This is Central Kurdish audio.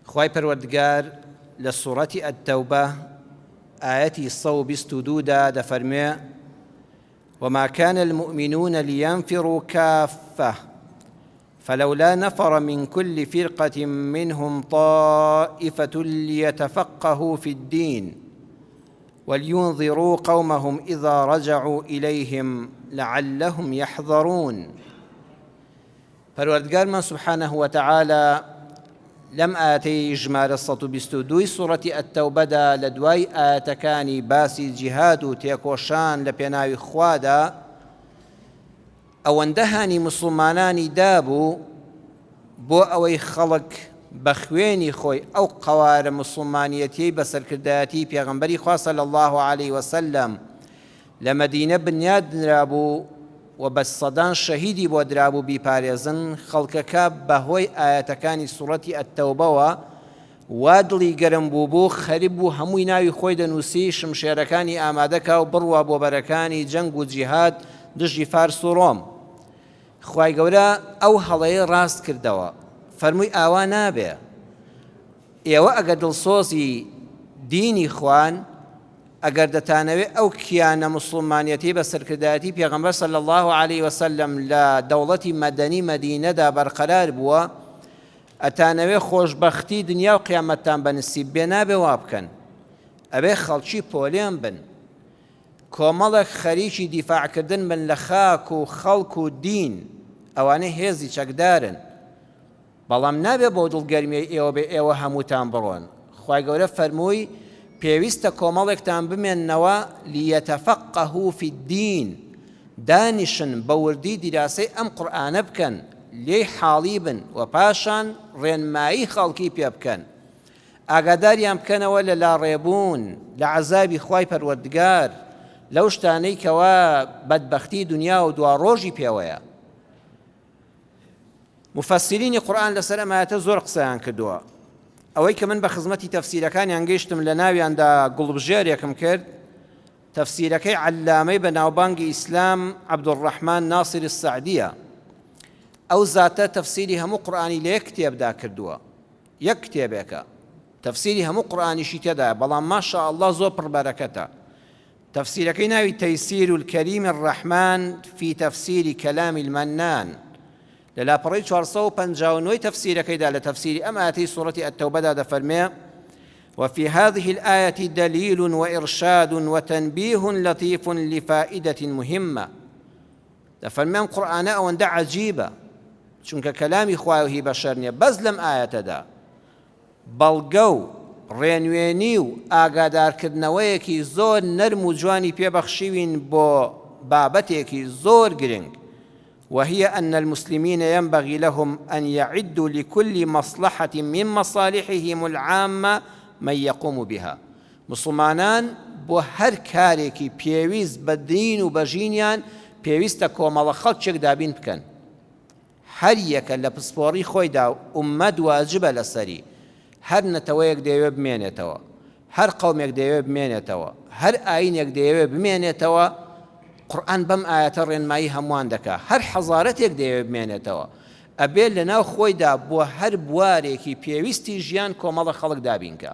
خوای پەروەردگار لە سوڕەتی التوبە ئایەتی 122 دا دەفەرموێ وما كان المؤمنون لينفروا كافة فلولا نفر من كل فرقة منهم طائفة ليتفقهوا في الدين ولينذروا قومهم إذا رجعوا إليهم لعلهم يحذرون پەروەردگارمان سبحانه وتعالی لەم ئایەتەی ژمارە 122 ی سوڕەتی التوبەدا لە دوای ئایەتەکانی باسی جیهاد و تێکۆشان لە پێناوی خوادا ئەوەندە هانی موسڵمانانی دابوو بۆ ئەوەی خەڵک بە خوێنی خۆی ئەو قەوارە موسڵمانیەتیەی بە سەرکردایەتی پێغەمبەری خوا صلی اللە علیه وسلم لە مەدینە بنیاد نرابوو و بە سەدان شەهیدی بۆ درابوو بیپارێزن، خەڵکەکە بە هۆی ئایەتەکانی سوڕەتی التوبەوە وا دڵی گەرم بووبوو خەریک بوو هەمووی ناوی خۆی دەنووسی شمشێرەکانی ئامادە کا و بڕوا بۆ بەرەکانی جەنگ و جیهاد دژی فارس و ڕۆم. خوای گەورە ئەو هەڵەیەی ڕاست کردەوە فەرمووی ئاوا نابێ ئێوە ئەگەر دڵسۆزی دینی خوان ئەگەر دەتانەوێ ئەو کیانە موسڵمانیەتەی بە سەرکردایەتی پێغەمبەر صلی اللە علیە وسلم لە دەوڵەتی مەدەنی مەدینەدا بەرقەرار بووە ئەتانەوێ خۆشبەختی دنیا و قیامەتتان بە نسیب بێ نابێ وا بکەن ئەبێ خەڵکی پۆلێن بن کۆمەڵێک خەریکی دیفاعکردن بن لە خاک و خەڵک و دین ئەوانەی هێزی چەکدارن بەڵام نابێ بەو دڵگەرمیەی ئێوە بێ ئێوە هەمووتان بڕۆن خوای گەورە فەرمووی پێویستە کۆمەڵێکتان بمێننەوە لیتفقهوا فی الدین دانیشن بە وردی دیراسەی ئەم قورئانە بکەن لێی حاڵی بن و پاشان ڕێنمایی خەڵکی پێ بکەن ئاگاداریان بکەنەوە لە لاڕێبوون لە عەزابی خوای پەروەردگار لەو شتانەی کەوا بەدبەختی دنیا و دواڕۆژی پێوەیە موفەسیرینی قورئان لەسەر ئەم ئایەتە زۆر قسەیان کردووە ئەوەی کە من بە خزمەتی تەفسیرەکانیان گەیشتم لە ناویاندا گوڵبژێرێکم کرد تەفسیرەکەی عەلامەی بە ناوبانگی ئیسلام عەبدولڕەحمان ناسر السعدیە ئەو زاتە تەفسیری هەموو قورئانی لە یەک کتێبدا کردووە یەک کتێبێکە تەفسیری هەموو قورئانیشی تێدایە بەڵام ماشاء الله زۆر پڕبەرەکەتە تەفسیرەکەی ناوی تەیسیر الکریم الرحمن فی تفسیر کلام المنان لە لاپەڕەی 459 ی تەفسیرەکەیدا لە تەفسیری ئەم ئایەتەی سوڕەتی التوبەدا دەفەرمێ وفي هذه الآية دليل وإرشاد وتنبيه لطيف لفائدة مهمة دەفەرمێ ئەم قورئانە ئەوەندە عەجیبە چونکە کەلامی خوایە و هی بەشەر نییە بەس لەم ئایەتەدا بەڵگە و ڕێنوێنی و ئاگادارکردنەوەیەکی زۆر نەرم و جوانی پێ بەخشیوین بۆ بابەتێکی زۆر گرنگ وهي أن المسلمين ينبغي لهم أن يعدوا لكل مصلحة من مصالحهم العامة من يقوم بها مسلمانان بۆ هەر کارێکی پێویست بە دین و بە ژینیان پێویستە کۆمەڵە خەڵکێک دابین بکەن هەر یەکە لە پسپۆڕی خۆیدا و ئوممەت واجبە لەسەری، هەر نەتەوەیەک دەیەوێ بمێنێتەوە، هەر قەومێک دەیەوێ بمێنێتەوە، هەر ئایینێک دەیەوێ بمێنێتەوە، قورئان بەم ئایەتە ڕێنمایی هەمووان دەکا، هەر حەزارەتێک دەیەوێ بمێنێتەوە، ئەبێ لەناو خۆیدا بۆ هەر بوارێکی پێویستی ژیان کۆمەڵە خەڵک دابینکا.